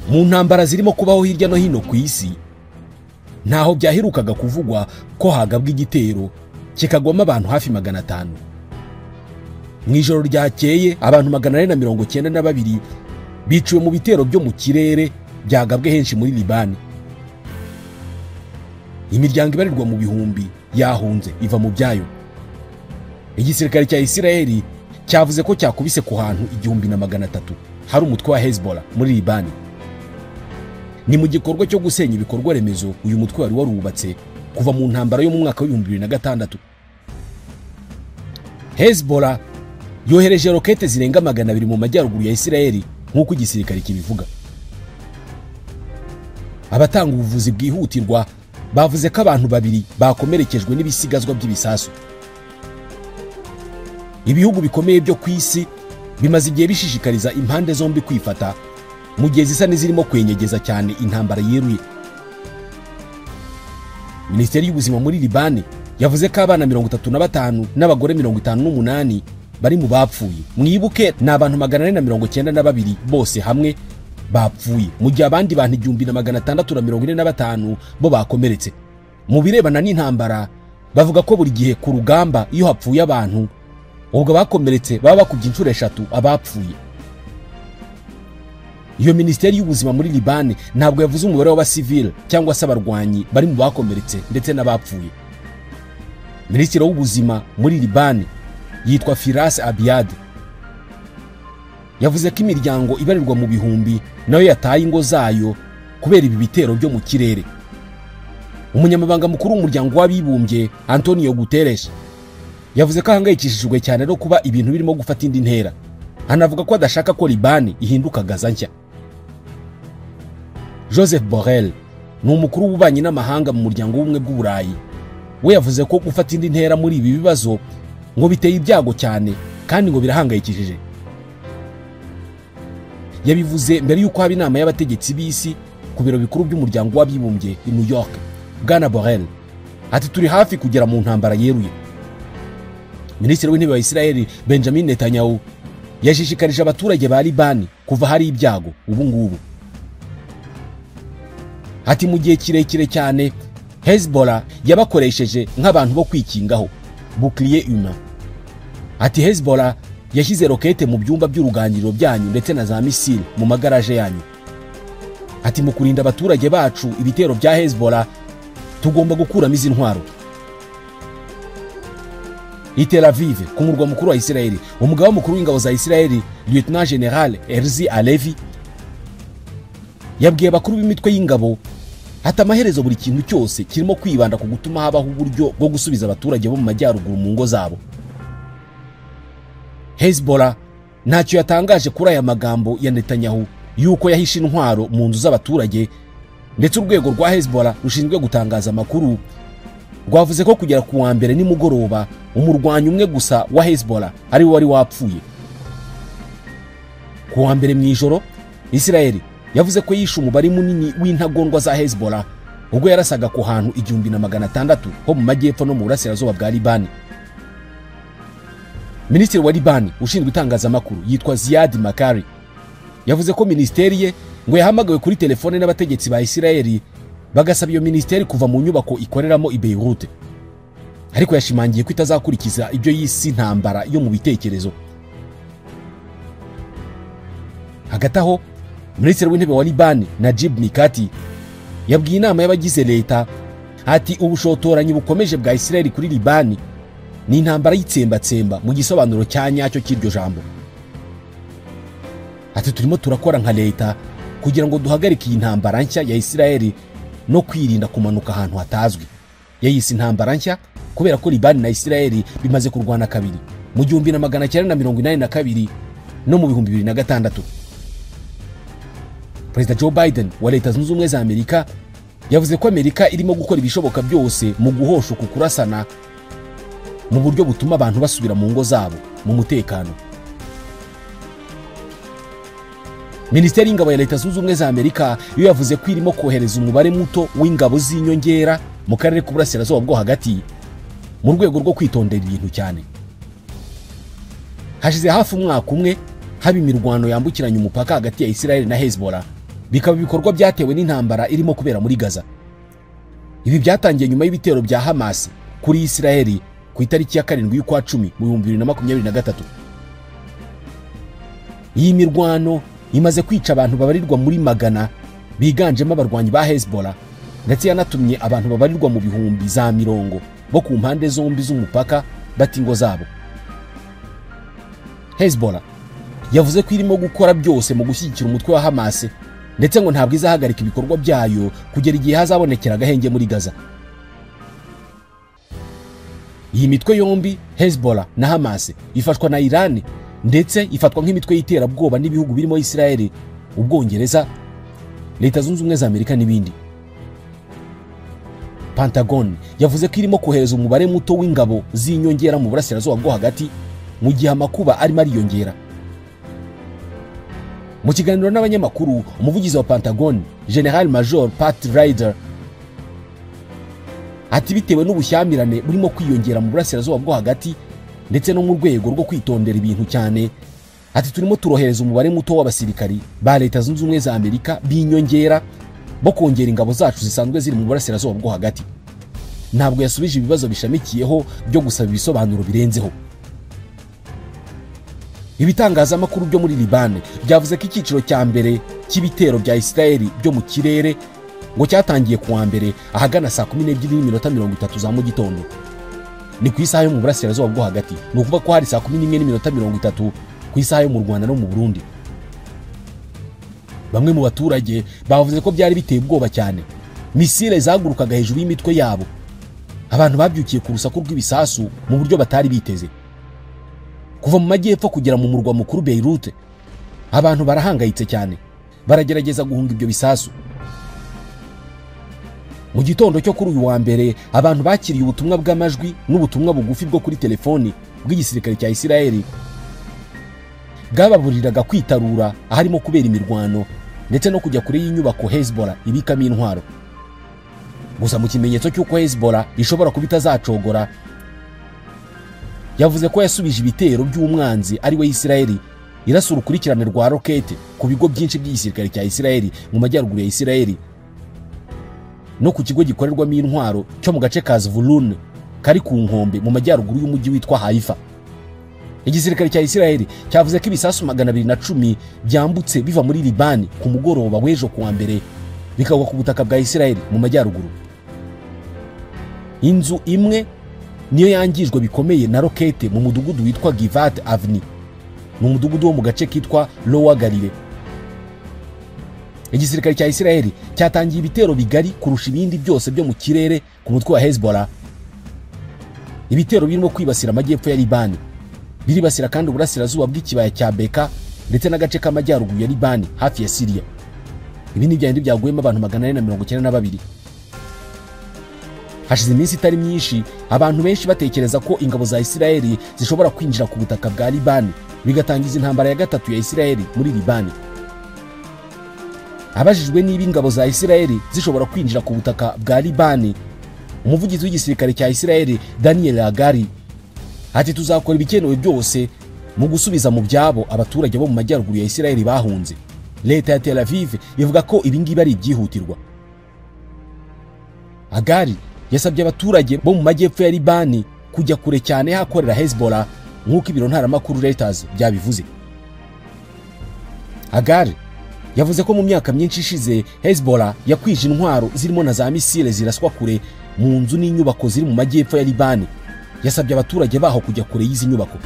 Mu ntambara zirimo kubaho hirya no hino ku isi, ntaho byaherukaga kuvugwa ko hagabwa igitero kikagwamo abantu hafi 500. Mu ijoro ryakeye abantu 492 biciwe mu bitero byo mu kirere byagabwe henshi muri Libani. Imiryango ibarirwa mu bihumbi yahunze iva mu byayo. Igisirikare cya Isiraheli cyavuze ko cyakubise ku hantu 1300 hari umutwe wa Hezbollah muri Libani. Ni mu gikorwa cyo gusenya ibikorwa remezo uyu mutwe wari warubatse kuva mu ntambara yo mu mwaka wa 2006. Hezbollah yohereje rokete zirenga 200 mu majyaruguru ya Isiraheli nk'uko igisirikare kibivuga. Abatanga ubuvuzi bwihutirwa bavuze ko abantu babiri bakomerekejwe n'ibisigazwa by'ibisasu. Ibihugu bikomeye byo ku isi bimaze igihe bishishikariza impande zombi kwifata mu gihe zisa n'izirimo kwenyegeza cyane intambara yeruye. Minisiteri y'ubuzima muri Libani yavuze ko abana 35 n'abagore 58 bari mu bapfuye. Mwibuke ni abantu 492 bose hamwe bapfuye, mu gihe abandi bantu 1645 bo bakomeretse. Mu birebana n'intambara bavuga ko buri gihe ku rugamba iyo hapfuye abantu ubwo bakomeretse baba bakubye inshuro 3 abapfuye. Iyo minisiteri y'ubuzima muri Libani ntabwo yavuze umubare w'abasivile cyangwa se abarwanyi bari mu bakomeretse ndetse n'abapfuye. Minisitiri w'ubuzima muri Libani yitwa Firas Abiad yavuze ko imiryango ibarirwa mu bihumbi nayo yataye ingo zayo kubera ibi bitero byo mu kirere. Umunyamabanga mukuru w'umuryango w'abibumbye Antonio Guterres yavuze ko ahangayikishijwe cyane no kuba ibintu birimo gufata indi ntera. Anavuga ko adashaka ko Libani ihinduka Gaza nshya. Joseph Borrell ni umukuru w'ububanyi n'amahanga mu muryango w'ubumwe bw'Uburayi. We yavuze ko gufata indi ntera muri ibi bibazo ngo biteye ibyago cyane kandi ngo birahangayikishije. Yabivuze mbere y'uko haba inama y'abategetsi b'isi ku biro bikuru by'umuryango w'abibumbye i New York. Bwana Borrell ati turi hafi kugera mu ntambara yeruye. Minisitiri w'intebe wa Isiraheli Benjamin Netanyahu yashishikarije abaturage ba Libani kuva hari ibyago ubu ngubu. Ati mu gihe kirekire cyane Hezbollah yabakoresheje nk'abantu bo kwikingaho, bouclier humain. Ati Hezbollah yashyize rokete mu byumba by'uruganiriro byanyu ndetse na za misile mu magaraje yanyu. Ati mu kurinda abaturage bacu ibitero bya Hezbollah tugomba gukuramo izi ntwaro. I Tel Aviv, ku murwa mukuru wa Isiraheli, umugaba mukuru w'ingabo za Isiraheli Lieutenant General Herzi Alevi yabwiye abakuru b'imitwe y'ingabo ati amaherezo buri kintu cyose kirimo kwibanda ku gutuma habaho uburyo bwo gusubiza abaturage bo mu majyaruguru mu ngo zabo. Hezbollah ntacyo yatangaje kuri aya magambo ya Netanyahu yuko yahishe intwaro mu nzu z'abaturage, ndetse urwego rwa Hezbollah rushinzwe gutangaza amakuru rwavuze ko kugera ku wa mbere nimugoroba umurwanyi umwe gusa wa Hezbollah ari we wari wapfuye. Ku wa mbere mu ijoro Isiraheli yavuze ko yishe umubare munini w'intagondwa za Hezbollah ubwo yarasaga ku hantu 1600 ho mu majyepfo no mu burasirazuba bwa Libani. Minisitiri wa Libani ushinzwe itangazamakuru yitwa Ziad Makari yavuze ko minisiteri ye ngo yahamagawe kuri telefone n'abategetsi ba Isiraheli bagasaba iyo minisiteri kuva mu nyubako ikoreramo i Beirut, ariko yashimangiye ko itazakurikiza ibyo yisi ntambara yo mu bitekerezo. Hagati aho Minisitiri w'intebe wa Libani Najib Mikati yabwiye inama y'abagize leta ati ubushotoranyi bukomeje bwa Isiraheli kuri Libani ni intambara y'itsembatsemba mu gisobanuro cya nyacyo cy'iryo jambo. Ati turimo turakora nka leta kugira ngo duhagarike iyi ntambara nshya ya Isiraheli no kwirinda kumanuka ahantu hatazwi. Yayise intambara nshya kubera ko Libani na Isiraheli bimaze kurwana kabiri mu 1982 no mu 2006. Perezida Joe Biden wa Leta Zunze Ubumwe za Amerika yavuze ko Amerika irimo gukora ibishoboka byose mu guhosha uku kurasana mu buryo butuma abantu basubira mu ngo zabo mu mutekano. Minisiteri y'ingabo ya Leta Zunze Ubumwe za Amerika yo yavuze ko irimo kohereza umubare muto w'ingabo z'inyongera mu karere k'uburasirazuba bwo hagati mu rwego rwo kwitondera ibintu cyane. Hashize hafi umwaka umwe haba imirwano yambukiranya umupaka hagati ya Isiraheli na Hezbollah. Bikaba ibikorwa byatewe n'intambara irimo kubera muri Gaza. Ibi byatangiye nyuma y'ibitero bya Hamas kuri Israeli ku itariki ya 7 y'ukwa 10 mu 2023. Iyi mirwano imaze kwica abantu babarirwa muri magana biganjemo abarwanyi ba Hezbollah, ndetse yanatumye abantu babarirwa mu bihumbi za mirongo bo ku mpande zombi z'umupaka bata ingo zabo. Hezbollah yavuze ko irimo gukora byose mu gushyigikira umutwe wa Hamas, ndetse ngo ntabwo izahagarika ibikorwa byayo kugera igihe hazabonekera agahenge muri Gaza. Iyi mitwe yombi Hezbollah na Hamas ifashwa na Iran, ndetse ifatwa nk'imitwe y'iterabwoba n'ibihugu birimo Israel, Ubwongereza, Leta Zunze Ubumwe za Amerika n'ibindi. Pentagon yavuze ko irimo kohereza umubare muto w'ingabo z'inyongera mu burasirazuba bwo hagati mu gihe amakuba arimo ariyongera. Mu kiganiro n'abanyamakuru, umuvugizi wa Pentagon General Major Pat Ryder ati bitewe n'ubushyamirane burimo kwiyongera mu burasirazuba bwo hagati ndetse no mu rwego rwo kwitondera ibintu cyane, ati turimo turohereza umubare muto w'abasirikari ba Leta Zunze Ubumwe za Amerika b'inyongera bo kongera ingabo zacu zisanzwe ziri mu burasirazuba bwo hagati. Ntabwo yasubije ibibazo bishamikiyeho byo gusaba ibisobanuro birenzeho. Ibitangazamakuru byo muri Liban byavuze ko icyiciro cya mbere cy'ibitero bya Israel byo mu kirere ngo cyatangiye kuwa mbere ahagana saa 12:30 za mu gitondo. Ni ku isaha yo mu burasirazuba bwo hagati, ni ukuvuga ko hari saa 11:30 ku isaha yo mu Rwanda no mu Burundi. Bamwe mu baturage bavuze ko byari biteye ubwoba cyane. Misile zagurukaga hejuru y'imitwe yabo. Abantu babyukiye ku rusaku rw'ibisasu mu buryo batari biteze. Kuva mu majyepfo kugera mu murwa mukuru Beirut, abantu barahangayitse cyane, baragerageza guhunga ibyo bisasu. Mu gitondo cyo kuri uyu wa mbere, abantu bakiriye ubutumwa bw'amajwi n'ubutumwa bugufi bwo kuri telefoni bw'igisirikare cya Israel bwababuriraga kwitarura aharimo kubera imirwano ndetse no kujya kure y'inyubako Hezbollah ibikamo intwaro. Gusa mu kimenyetso cy'uko Hezbollah ishobora kuba itazacogora, yavuze ko yasubije ibitero by'umwanzi ari we Israel, irasa urukurikirane rwa rokete ku bigo byinshi by'igisirikare cya Israel mu majyaruguru ya Israel no ku kigo gikorerwamo intwaro cyo mu gace ka Zvulun kari ku nkombe mu majyaruguru y'umujyi witwa Haifa. Igisirikare cya Israel cyavuze ko ibisasu 210 byambutse biva muri Liban ku mugoroba w'ejo kuwa mbere bikagwa ku butaka bwa Israel mu majyaruguru. Inzu imwe niyo yangijwe bikomeye na rokete mu mudugudu witwa Givat Avni, ni umudugudu wo mu gace kitwa Lower Galilee. Igisirikare cya Israel cyatangiye ibitero bigari kurusha ibindi byose byo mu kirere ku mutwe wa Hezbollah. Ibitero birimo kwibasira amajyepfo ya Liban, biribasira kandi uburasirazuba bw'ikibaya cya Beka ndetse n'agace k'amajyaruguru ya Liban hafi ya Syria. Ibi ni byandi byaguyemo abantu 492. Hashize iminsi itari myinshi abantu benshi batekereza ko ingabo za Israel zishobora kwinjira ku butaka bwa Liban bigatangiza intambara ya gatatu ya Israel muri Liban. Abajijwe niba ingabo za Israel zishobora kwinjira ku butaka bwa Liban, umuvugizi w'igisirikare cya Israel Daniel Hagari ati tuzakora ibikenewe byose mu gusubiza mu byabo abaturage bo mu majyaruguru ya Israel bahunze. Leta ya Tel Aviv ivuga ko ibi ngibi ari ibyihutirwa. Hagari yasabye abaturage bo mu majyepfo ya Libani kujya kure cyane hakorera Hezbollah nk'uko ibiro ntaramakuru Reuters byabivuze. Hagari yavuze ko mu myaka myinshi ishize Hezbollah yakwije intwaro zirimo na za misile ziraswa kure mu nzu n'inyubako ziri mu majyepfo ya Libani. Yasabye abaturage baho kujya kure y'izi nyubako.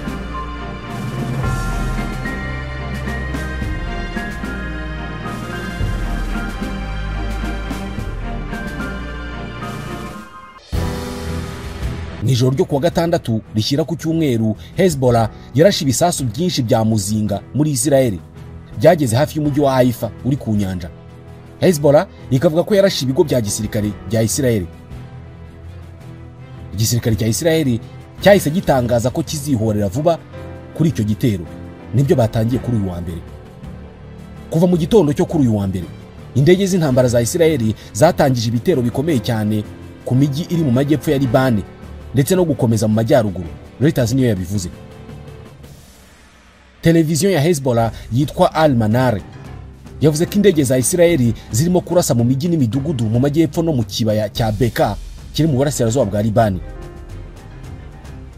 Nijoro ryo kuwa gatandatu rishyira ku cyumweru, Hezbollah yarashe ibisasu byinshi bya muzinga muri Israel byageze hafi y'umujyi wa Haifa uri ku nyanja. Hezbollah ikavuga ko yarashe ibigo bya gisirikare bya Israel. Igisirikare cya Israel cyahise gitangaza ko kizihorera vuba kuri icyo gitero. Nibyo batangiye kuri uyu wa mbere. Kuva mu gitondo cyo kuri uyu wa mbere, indege z'intambara za Israel zatangije ibitero bikomeye cyane ku mijyi iri mu majyepfo ya Libani ndetse no gukomeza mu majyaruguru. Reuters niyo yabivuze. Televiziyo ya Hezbollah yitwa Al Manar Yavuze ko indege za Isirayeli zirimo kurasa mu mijyi n'imidugudu mu majyepfo no mu kibaya cya Beka kiri mu burasirazuba bwa Libani.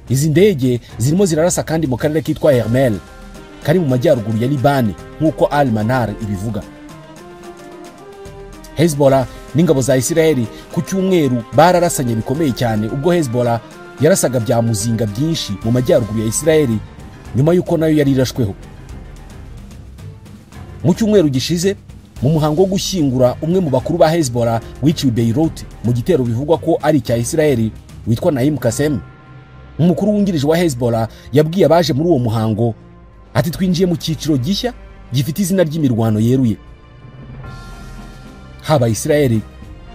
Izi ndege zirimo zirarasa kandi mu karere kitwa Hermel kari mu majyaruguru ya Libani nk'uko Al Manar ibivuga. Hezbollah n'ingabo za Isirayeli ku cyumweru bararasanye bikomeye cyane ubwo Hezbollah yarasaga bya muzinga byinshi mu majyaruguru ya Isirayeli nyuma y'uko nayo yari irashweho. Mu cyumweru gishize mu muhango wo gushyingura umwe mu bakuru ba Hezbollah wiciwe Beirut mu gitero bivugwa ko ari icya Isirayeli witwa Naim Qassem, umukuru wungirije wa Hezbollah yabwiye abaje muri uwo muhango ati twinjiye mu cyiciro gishya gifite izina ry'imirwano yeruye. Haba Isirayeli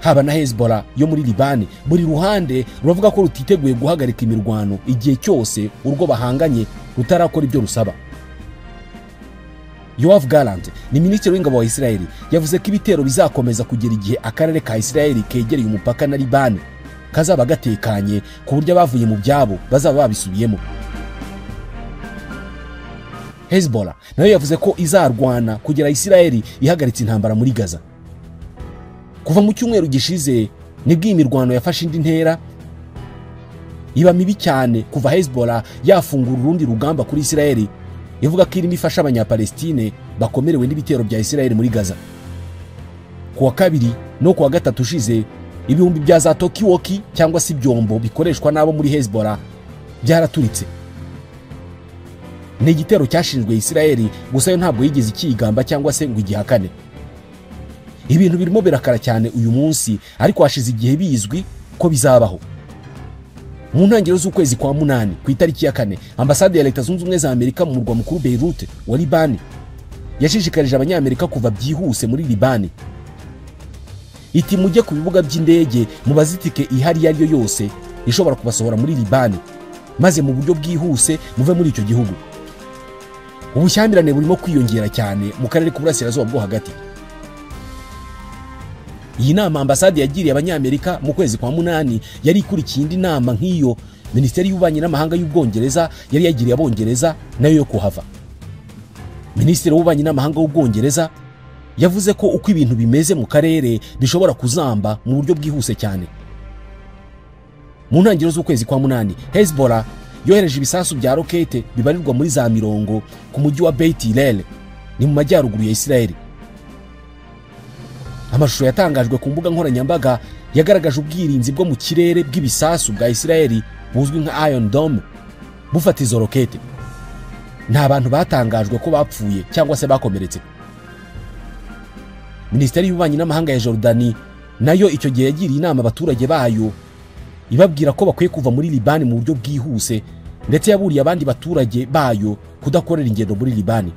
haba na Hezbollah yo muri Libani, buri ruhande ruravuga ko rutiteguye guhagarika imirwano igihe cyose urwo bahanganye rutarakora ibyo rusaba. Yoav Gallant ni minisitiri w'ingabo wa Isirayeli yavuze ko ibitero bizakomeza kugera igihe akarere ka Isirayeli kegereye umupaka na Libani kazaba gatekanye ku buryo abavuye mu byabo bazaba babisubiyemo. Hezbollah nayo yavuze ko izarwana kugera Isirayeli ihagaritse intambara muri Gaza. Kuva mu cyumweru gishize nibwo iyi mirwano yafashe indi ntera iba mibi cyane kuva Hezbollah yafungura urundi rugamba kuri Isirayeli ivuga ko irimo ifasha abanyapalestine bakomerewe n'ibitero bya Isirayeli muri Gaza. Kuwa kabiri no kuwa gatatu ushize ibihumbi bya za Tokiwoki cyangwa se ibyombo bikoreshwa n'abo muri Hezbollah byaraturitse. Ni igitero cyashinjwe Isirayeli gusa yo ntabwo yigeze ikigamba cyangwa se ngo igihakane. Ibintu birimo birakara cyane uyu munsi ariko hashize igihe bizwi ko bizabaho. Mu ntangiriro z'ukwezi kwa 8 ku itariki ya 4, ambasade ya Leta Zunze Ubumwe za Amerika mu murwa mukuru Beirut wa Libani yashishikarije abanyamerika kuva byihuse muri Libani. Iti mujye ku bibuga by'indege mubaze itike ihari iyo ari yo yose ishobora kubasohora muri Libani maze mu buryo bwihuse muve muri icyo gihugu. Ubushyamirane burimo kwiyongera cyane mu karere k'uburasirazuba bwo hagati. Iyi nama ambasade yagiriye abanyamerika mu kwezi kwa 8 yari ikurikiye indi nama nk'iyo Minisiteri y'Ububanyi n'Amahanga y'Ubwongereza yari yagiriye abongereza nayo yo kuhava. Minisitiri w'Ububanyi n'Amahanga w'Ubwongereza yavuze ko uko ibintu bimeze mu karere bishobora kuzamba mu buryo bwihuse cyane. Mu ntangiriro z'ukwezi kwa 8 Hezbollah yohereje ibisasu bya rokete bibarirwa muri za mirongo ku mujyi wa Beit Hillel ni mu majyaruguru ya Isirayeli. Amashusho yatangajwe ku mbuga nkoranyambaga yagaragaje ubwirinzi bwo mu kirere bw'ibisasu bwa Isirayeli buzwi nka Iron Dome bufata izo rokete. Nta bantu batangajwe ko bapfuye cyangwa se bakomeretse. Minisiteri y'Ububanyi n'Amahanga ya Jordani nayo icyo gihe yagiriye inama abaturage bayo ibabwira ko bakwiye kuva muri Libani mu buryo bwihuse ndetse yaburiye abandi baturage bayo kudakorera ingendo muri Libani.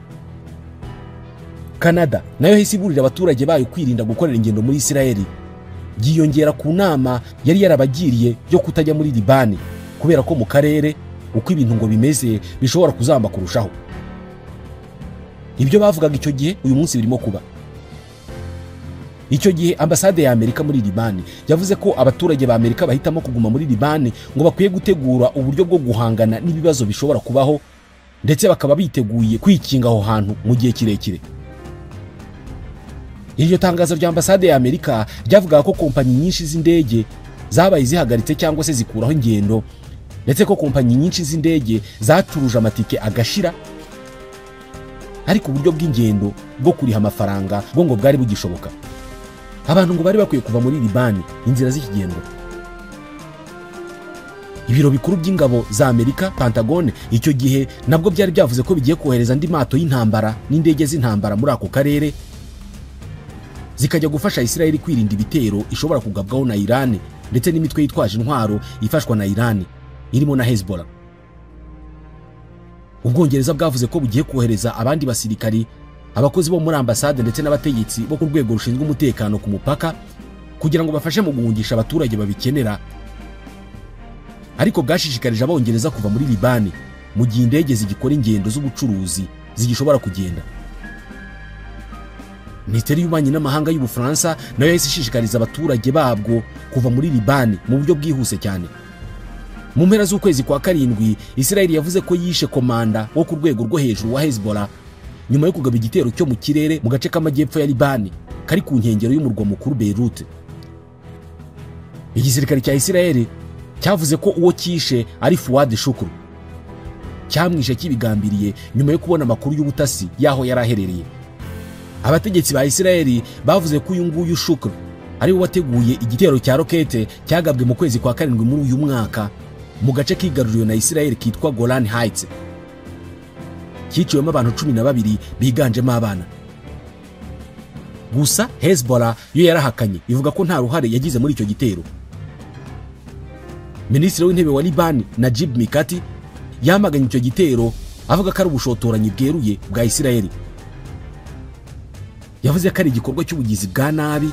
Canada nayo yahise iburira abaturage bayo kwirinda gukorera ingendo muri Isirayeli, byiyongera ku nama yari yarabagiriye yo kutajya muri Libani kubera ko mu karere uko ibintu ngo bimeze bishobora kuzamba kurushaho. Ibyo bavugaga icyo gihe uyu munsi birimo kuba. Icyo gihe ambasade ya Amerika muri Libani yavuze ko abaturage ba Amerika bahitamo kuguma muri Libani ngo bakwiye gutegura uburyo bwo guhangana n'ibibazo bishobora kubaho ndetse bakaba biteguye kwikinga aho hantu mu gihe kirekire. Iryo tangazo rya ambasade ya Amerika ryavugaga ko kompanyi nyinshi z'indege zabaye zihagaritse cyangwa se zikuraho ingendo ndetse ko kompanyi nyinshi z'indege zacuruje amatike agashira, ariko uburyo bw'ingendo bwo kuriha amafaranga bwo ngo bwari bugishoboka. Abantu ngo bari bakwiye kuva muri Libani inzira z'ikigendo. Ibiro bikuru by'ingabo za Amerika Pentagon icyo gihe nabwo byari byavuze ko bigiye kohereza andi mato y'intambara n'indege z'intambara muri ako karere zikajya gufasha Isirayeli kwirinda ibitero ishobora kugabwaho na Iran ndetse n'imitwe yitwaje intwaro ifashwa na Iran irimo na Hezbollah. Ubwongereza bwavuze ko bugiye kohereza abandi basirikari, abakozi bo muri ambasade ndetse n'abategetsi bo ku rwego rushinzwe umutekano ku mupaka kugira ngo bafashe mu guhungisha abaturage babikenera, ariko bwashishikarije abongereza kuva muri Libani mu gihe indege zigikora ingendo z'ubucuruzi zigishobora kugenda. Minisiteri y'Ububanyi n'Amahanga y'Ubufaransa nayo yahise ishishikariza abaturage babwo kuva muri Libani mu buryo bwihuse cyane. Mu mpera z'ukwezi kwa 7 Isirayeli yavuze ko yishe komanda wo ku rwego rwo hejuru wa Hezbollah nyuma yo kugaba igitero cyo mu kirere mu gace k'amajyepfo ya Libani kari ku nkengero y'umurwa mukuru Beirut. Igisirikare cya Israel cyavuze ko uwo cyishe ari Fuad Shukru, cyamwishe kibigambiriye nyuma yo kubona amakuru y'ubutasi yaho yari aherereye. Abategetsi ba Israel bavuze ko uyu nguyu Shukru ari we wateguye igitero cya rokete cyagabwe mu kwezi kwa 7 muri uyu mwaka mu gace kigaruriwe na Israel kitwa Golan Heights, cyiciwemo abantu 12 biganjemo abana. Gusa Hezbollah yo yarahakanye ivuga ko nta ruhare yagize muri icyo gitero. Minisitiri w'intebe wa Libani Najib Mikati yamaganye icyo gitero avuga ko ari ubushotoranyi bweruye bwa Israel. Yavuze ko ari igikorwa cy'ubugizi bwa nabi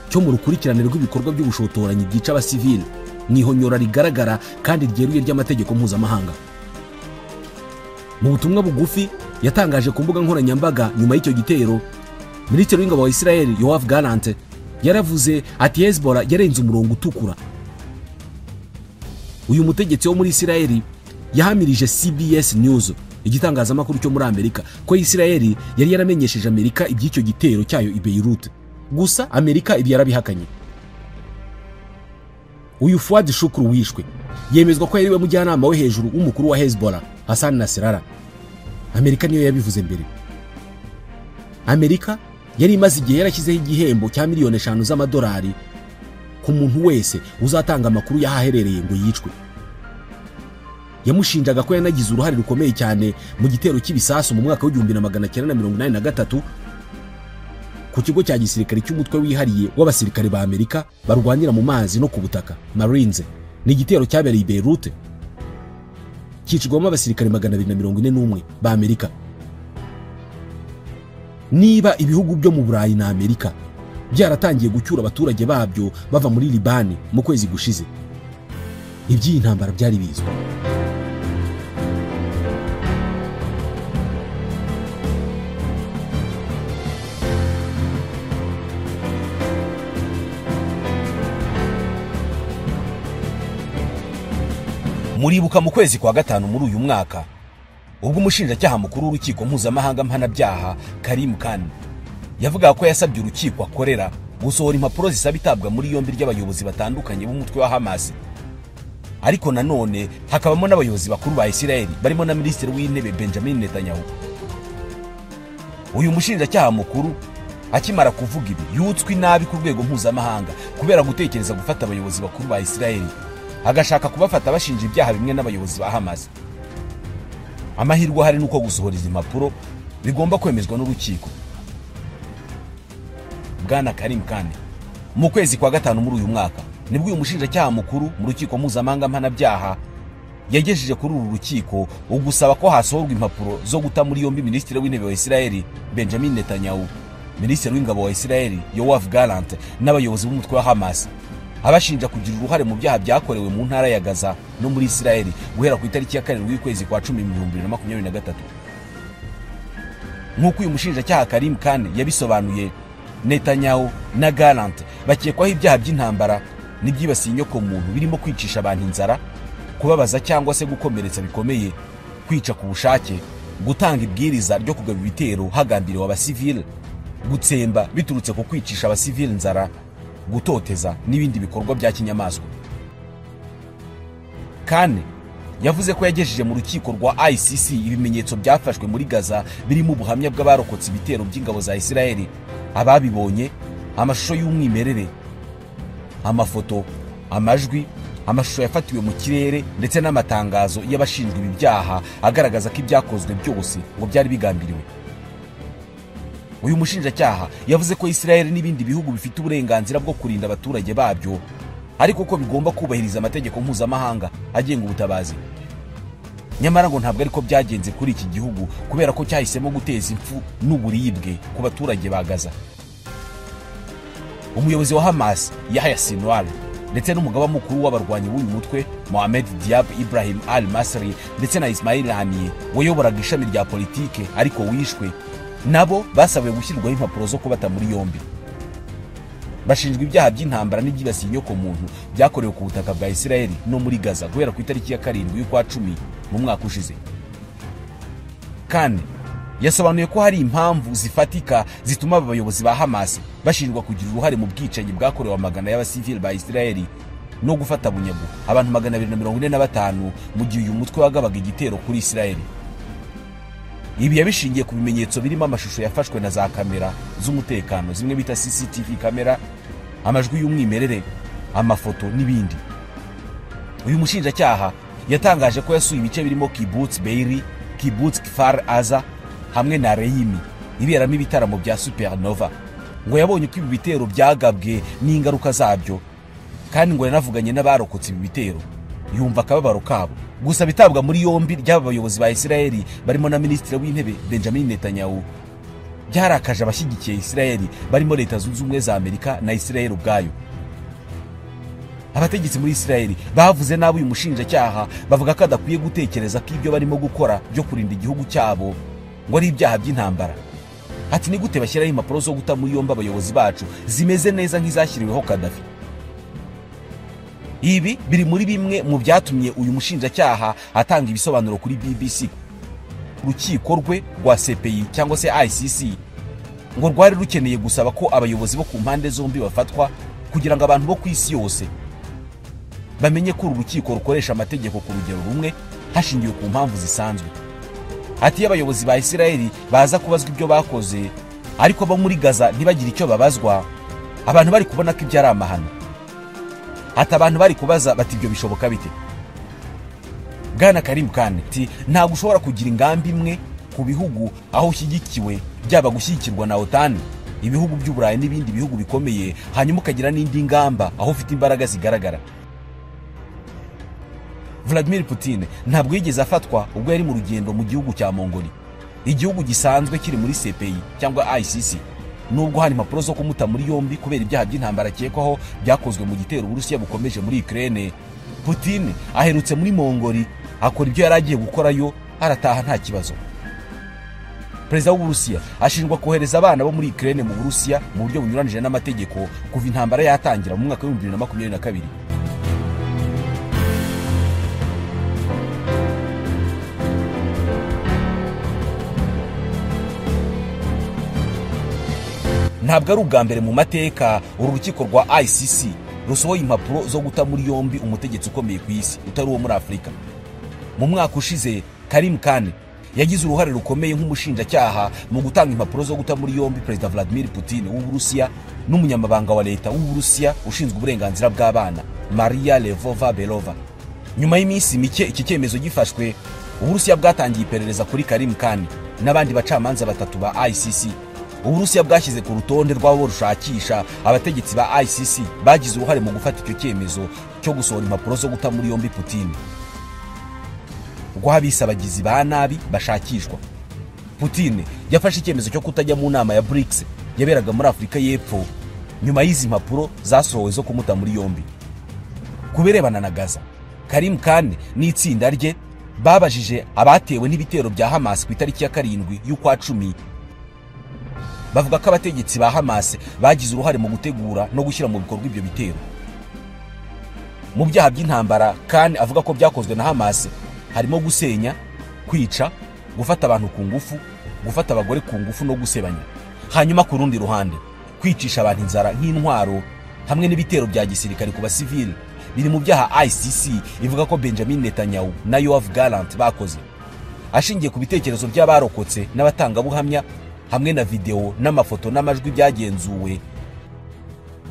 cyo mu rukurikirane rw'ibikorwa by'ubushotoranyi byica abasivili mu ihonyora rigaragara kandi ryeruye ry'amategeko mpuzamahanga. Mu butumwa bugufi yatangaje ku mbuga nkoranyambaga nyuma y'icyo gitero, Minisitiri w'ingabo wa Israel Yoav Gallant yaravuze ati Hezbollah yarenze umurongo utukura. Uyu mutegetsi wo muri Israel yahamirije CBS News, igitangazamakuru cyo muri Amerika, ko Israel yari yaramenyesheje Amerika iby'icyo gitero cyayo i Beirut. Gusa Amerika ibi yarabihakanye. Uyu Fuad Shukru wishwe yemezwa ko yari we mujyanama we hejuru w'umukuru wa Hezbollah Hassan Nasrallah. Amerika niyo yabivuze mbere. Amerika yari imaze igihe yarashyizeho igihembo cya miliyoni 5 z'amadolari ku muntu wese uzatanga amakuru y'ahaherereye ngo yicwe. Yamushinjaga ko yanagize uruhare rukomeye cyane mu gitero cy'ibisasu mu mwaka wa 1983 ku kigo cya gisirikare cy'umutwe wihariye w'abasirikare ba Amerika barwanira mu mazi no ku butaka Marines. Ni igitero cyabereye i Beirut cyicirwamo abasirikare 241 ba Amerika. Niba ibihugu byo mu Burayi na Amerika byaratangiye gucyura abaturage babyo bava muri Libani mu kwezi gushize, iby'iyi ntambara byari bizwi. Muribuka mu kwezi kwa 5 muri uyu mwaka ubwo umushinjacyaha mukuru w'urukiko mpuzamahanga mpanabyaha Karim Khan yavugaga ko yasabye urukiko akorera gusohora impapuro zisaba itabwa muri yombi ry'abayobozi batandukanye b'umutwe wa Hamas, ariko nanone hakabamo n'abayobozi bakuru ba Israel barimo na Minisitiri w'Intebe Benjamin Netanyahu. Uyu mushinjacyaha mukuru akimara kuvuga ibi yutswe nabi ku rwego mpuzamahanga kubera gutekereza gufata abayobozi bakuru ba Israel agashaka kubafata bashinja ibyaha bimwe n'abayobozi ba Hamas. Amahirwe hari nuko gusohora izi mpapuro bigomba kwemezwa n'urukiko. Bwana Karim Khan mu kwezi kwa 5 muri uyu mwaka nibwo uyu mushinjacyaha mukuru mu rukiko mpuzamahanga mpanabyaha yagejeje kuri uru rukiko ugusaba ko hasohorwa impapuro zo guta muri yombi Minisitiri w'Intebe wa Israel Benjamin Netanyahu, Minisitiri w'Ingabo wa Israel Yoav Gallant n'abayobozi b'umutwe wa Hamas, abashinja kugira uruhare mu byaha byakorewe mu ntara ya Gaza no muri Israel guhera ku itariki ya 7 y'ukwezi kwa 10 2023. Nk'uko uyu mushinjacyaha Karim Khan yabisobanuye, Netanyahu na Gallant bakekwaho ibyaha by'intambara n'ibyibasiye inyoko muntu birimo kwicisha abantu inzara, kubabaza cyangwa se gukomeretsa bikomeye, kwica ku bushake, gutanga ibwiriza ryo kugaba ibitero hagambiriwe abasivile, gutsemba biturutse ku kwicisha abasivile inzara, gutoteza n'ibindi bikorwa bya kinyamaswa. Khan yavuze ko yagejeje mu rukiko rwa ICC ibimenyetso byafashwe muri Gaza birimo ubuhamya bw'abarokotse ibitero by'ingabo za Israel, ababibonye, amashusho y'umwimerere, amafoto, amajwi, amashusho yafatiwe mu kirere ndetse n'amatangazo y'abashinjwa ibi byaha agaragaza ko ibyakozwe byose ngo byari bigambiriwe. Uyu mushinjacyaha yavuze ko Israel n'ibindi bihugu bifite uburenganzira bwo kurinda abaturage babyo, ariko ko bigomba kubahiriza amategeko mpuzamahanga agenga ubutabazi. Nyamara ngo ntabwo ariko byagenze kuri iki gihugu kubera ko cyahisemo guteza impfu n'uburibwe ku baturage ba Gaza. Umuyobozi wa Hamas Yahya Sinwar ndetse n'umugaba mukuru w'abarwanyi b'uyu mutwe Mohamed Diab Ibrahim Al-Masri ndetse na Ismail Haniyeh wayoboraga ishami rya politike ariko wishwe, nabo basabiwe gushyirwaho impapuro zo kubata muri yombi. Bashinjwa ibyaha by'intambara n'ibyibasiye inyoko muntu byakorewe ku butaka bwa Israel no muri Gaza guhera ku itariki ya 7 y'ukwa 10 mu mwaka ushize. Khan Yasobanuye ko hari impamvu zifatika zituma aba bayobozi ba Hamas bashinjwa kugira uruhare mu bwicanyi bwakorewe amagana y'abasivili ba Israeli no gufata bunyago abantu 245 mu gihe uyu mutwe wagabaga igitero kuri Israeli. Ibi yabishingiye ku bimenyetso birimo amashusho yafashwe na za kamera z'umutekano zimwe bita CCTV kamera, amajwi y'umwimerere, amafoto n'ibindi. Uyu mushinjacyaha yatangaje ko yasuye ibice birimo Kibbutz Beiri, Kibbutz Kfar Aza hamwe na Reimi iberamo ibitaramo bya Supernova. Ngo yabonye ko ibi bitero byagabwe n'ingaruka zabyo, kandi ngo yanavuganye n'abarokotse ibi bitero yumva akababaro kabo. Gusa bitabwa muri yombi ry'aba bayobozi ba Israeli barimo na Minisitiri w'Intebe Benjamin Netanyahu byarakaje abashyigikiye Israeli barimo Leta Zunze Ubumwe za Amerika na Israeli ubwayo. Abategetsi muri Israeli bavuze nabi uyu mushinjacyaha, bavuga ko adakwiye gutekereza ko ibyo barimo gukora byo kurinda igihugu cyabo ngo ari ibyaha by'intambara. Ati ni gute bashyiraho impapuro zo guta muri yombi abayobozi bacu zimeze neza nk'izashyiriweho Gaddafi? Ibi biri muri bimwe mu byatumye uyu mushinjacyaha atanga ibisobanuro kuri BBC. Urukiko rwe rwa CPI cyangwa se ICC ngo rwari rukeneye gusaba ko abayobozi bo ku mpande zombi bafatwa kugira ngo abantu bo ku isi yose bamenye ko uru rukiko rukoresha amategeko ku rugero rumwe hashingiwe ku mpamvu zisanzwe. Ati abayobozi ba Israeli baza kubazwa ibyo bakoze, ariko bo muri Gaza ntibagire icyo babazwa, abantu bari kubona ko ibyo ari amahano. Ati abantu bari kubaza bati ibyo bishoboka bite? Bwana Karim Khan ati ntabwo ushobora kugira ingamba imwe ku bihugu aho ushyigikiwe, byaba gushyigikirwa na OTAN, ibihugu by'Uburayi n'ibindi bihugu bikomeye, hanyuma ukagira n'indi ngamba aho ufite imbaraga zigaragara. Vladimir Putin ntabwo yigeze afatwa ubwo yari mu rugendo mu gihugu cya Mongoli, igihugu gisanzwe kiri muri CPI cyangwa ICC, nubwo hari impapuro zo kumuta muri yombi kubera ibyaha by'intambara akekwaho byakozwe mu gitero Uburusiya bukomeje muri Ukraine. Putin aherutse muri Mongoli akora ibyo yari agiye gukorayo, arataha nta kibazo. Perezida w'Uburusiya ashinjwa kohereza abana bo muri Ukraine mu Burusiya mu buryo bunyuranije n'amategeko kuva intambara yatangira mu mwaka wa 2022. Ntabwo ari ubwa mbere mu mateka uru rukiko rwa ICC rusohoye impapuro zo guta muri yombi umutegetsi ukomeye ku isi utari uwo muri Afurika. Mu mwaka ushize Karim Khan yagize uruhare rukomeye nk'umushinjacyaha mu gutanga impapuro zo guta muri yombi Perezida Vladimir Putin w'Uburusiya n'umunyamabanga wa leta w'Uburusiya ushinzwe uburenganzira bw'abana Maria Lvova Belova. Nyuma y'iminsi mike iki cyemezo gifashwe, Uburusiya bwatangiye iperereza kuri Karim Khan n'abandi bacamanza batatu ba ICC. Uburusiya bwashyize ku rutonde rw'abo rushakisha abategetsi ba ICC bagize uruhare mu gufata icyo cyemezo cyo gusohora impapuro zo guta muri yombi Putin. Rw'abise abagizi ba nabi bashakishwa. Putin yafashe icyemezo cyo kutajya mu nama ya BRICS yaberaga muri Afurika y'Epfo nyuma y'izi mpapuro zasohowe zo kumuta muri yombi. Ku birebana na Gaza, Karim Khan n'itsinda rye babajije abatewe n'ibitero bya Hamas ku itariki ya 7 y'ukwa 10, bavuga ko abategetsi ba Hamas bagize uruhare mu gutegura no gushyira mu bikorwa ibyo bitero. Mu byaha by'intambara Khan avuga ko byakozwe na Hamas harimo gusenya, kwica, gufata abantu ku ngufu, gufata abagore ku ngufu no gusebanya. Hanyuma ku rundi ruhande, kwicisha abantu inzara nk'intwaro hamwe n'ibitero bya gisirikare ku basivili biri mu byaha ICC ivuga ko Benjamin Netanyahu na Yoav Gallant bakoze. Ashingiye ku bitekerezo by'abarokotse n'abatangabuhamya hamwe na video n'amafoto n'amajwi byagenzuwe,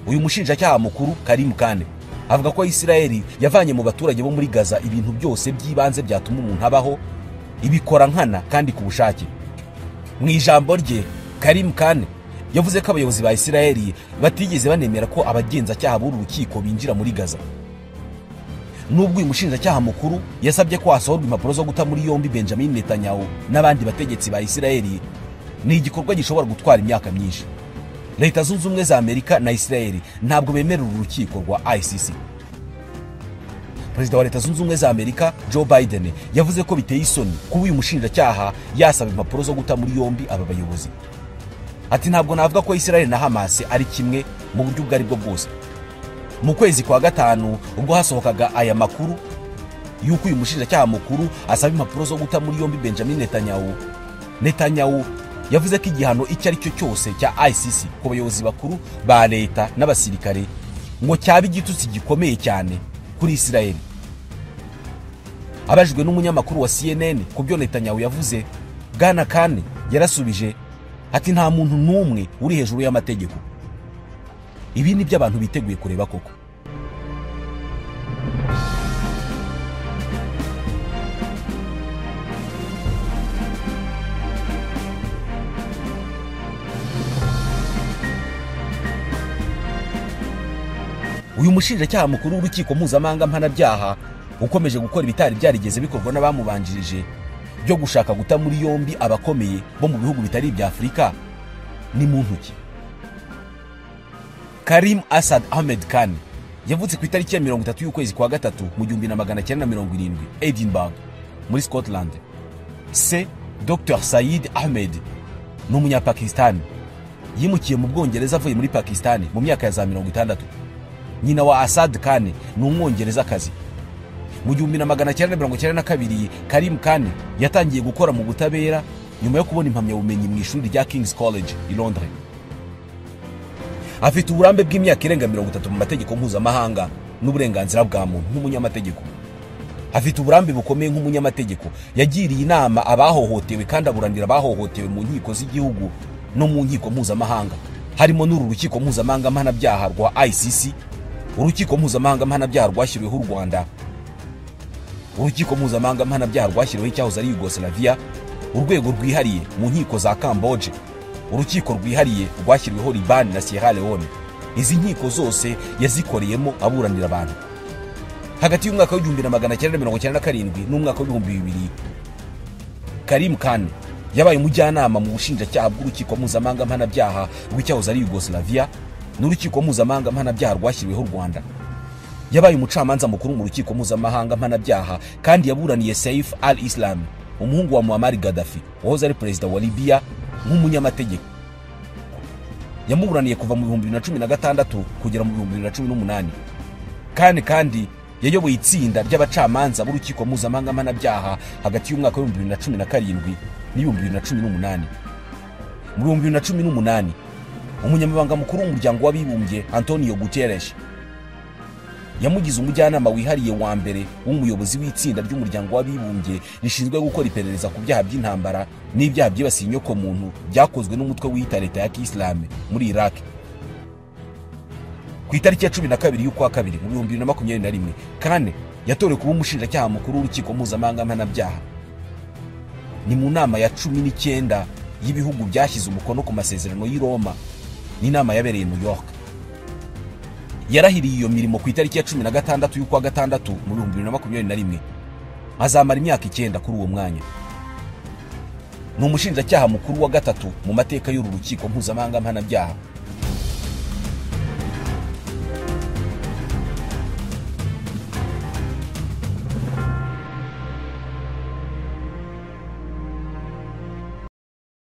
uyu mushinjacyaha mukuru Karim Khan avuga ko Israeli yavanye mu baturage bo muri Gaza ibintu byose by'ibanze byatuma umuntu abaho, ibikora nkana kandi ku bushake. Mu ijambo rye, Karim Khan yavuze ko abayobozi ba Israeli batigeze banemera ko abagenzacyaha b'uru rukiko binjira muri Gaza. Nubwo uyu mushinjacyaha mukuru yasabye ko hasohorwa impapuro zo guta muri yombi Benjamin Netanyahu n'abandi bategetsi ba Israeli, ni igikorwa gishobora gutwara imyaka myinshi. Leta Zunze Ubumwe za Amerika na Israeli ntabwo bemerera urukiko rwa ICC. Perezida wa Leta Zunze Ubumwe za Amerika Joe Biden yavuze ko biteye isoni kuba uyu mushinjacyaha yasaba impapuro zo guta muri yombi aba bayobozi. Ati ntabwo navuga ko Israeli na Hamas ari kimwe mu buryo ubwo aribwo bwose. Mu kwezi kwa 5 ubwo hasohokaga aya makuru yuko uyu mushinjacyaha mukuru asaba impapuro zo guta muri yombi Benjamin Netanyahu, Netanyahu yavuze ko igihano icyo ari cyo cyose cya ICC ku bayobozi bakuru ba leta n'abasirikare ngo cyaba igitutsi gikomeye cyane kuri Israel. Abajijwe n'umunyamakuru wa CNN ku byo Netanyahu yavuze, Bwana Khan yarasubije ati nta muntu n'umwe uri hejuru y'amategeko. Ibi ni byo abantu biteguye kureba koko. Uyu mushinjacyaha mukuru w'urukiko mpuzamahanga mpanabyaha ukomeje gukora ibitari byarigeze bikorwa n'abamubanjirije byo gushaka guta muri yombi abakomeye bo mu bihugu bitari ibya Afurika ni muntu ki? Karim Asad Ahmed Khan yavutse ku itariki ya 30 y'ukwezi kwa gatatu mu 1970 Edinburgh muri Scotland. Se Dr Said Ahmed ni umunyapakistani, yimukiye mu Bwongereza avuye muri Pakistani mu myaka ya za 60. Nyina wa Asad Khan ni umwongerezakazi. Mu 1992 Karim Khan yatangiye gukora mu butabera nyuma yo kubona impamyabumenyi mu ishuri rya King's College i Londres. Afite uburambe bw'imyaka irenga 30 mu mategeko mpuzamahanga n'uburenganzira bwa muntu nk'umunyamategeko. Afite uburambe bukomeye nk'umunyamategeko, yagiriye inama abahohotewe kandi aburanira abahohotewe mu nkiko z'igihugu no mu nkiko mpuzamahanga, harimo n'uru rukiko mpuzamahanga mpanabyaha rwa ICC, urukiko mpuzamahanga mpanabyaha rwashyiriweho u Rwanda, urukiko mpuzamahanga mpanabyaha rwashyiriweho icyahoze ari Yugoslavia, urwego rwihariye mu nkiko za Camboge, urukiko rwihariye rwashyiriweho Liban na Sierra Leone. Izi nkiko zose yazikoreyemo aburanira abantu. Hagati y'umwaka wa 1997 n'umwaka wa 2000, Karim Khan yabaye umujyanama mu bushinjacyaha bw'urukiko mpuzamahanga mpanabyaha rw'icyahoze ari Yugoslavia n'urukiko mpuzamahanga mpanabyaha rwashyiriweho u Rwanda. Yabaye umucamanza mukuru mu rukiko mpuzamahanga mpanabyaha kandi yaburaniye Saif al-Islam, umuhungu wa Muammar Gaddafi wahoze ari perezida wa Libya, nk'umunyamategeko. Yamuburaniye kuva mu 2016 kugera mu 2018. Khan kandi yayoboye itsinda ry'abacamanza b'urukiko mpuzamahanga mpanabyaha hagati y'umwaka wa 2017 n'ibihumbi 2018. Mu 2018 umunyamabanga mukuru w'umuryango w'abibumbye Antonio Guterres yamugize umujyanama wihariye wa mbere w'umuyobozi w'itsinda ry'umuryango w'abibumbye rishinzwe gukora iperereza ku byaha by'intambara n'ibyaha byibasiye inyokomuntu byakozwe n'umutwe wiyita leta ya Kiyisilamu muri Iraq. Ku itariki ya 12 y'ukwa kabiri mu 2021, Khan yatorewe kuba umushinjacyaha mukuru w'urukiko mpuzamahanga mpanabyaha. Ni mu nama ya 19 y'ibihugu byashyize umukono ku masezerano y'i Roma, ni inama yabereye New York. Yarahiriye iyo mirimo ku itariki ya 16 y'ukwa gatandatu mu 2021. Azamara imyaka 9 kuri uwo mwanya. Ni umushinjacyaha mukuru wa gatatu mu mateka y'uru rukiko mpuzamahanga mpanabyaha.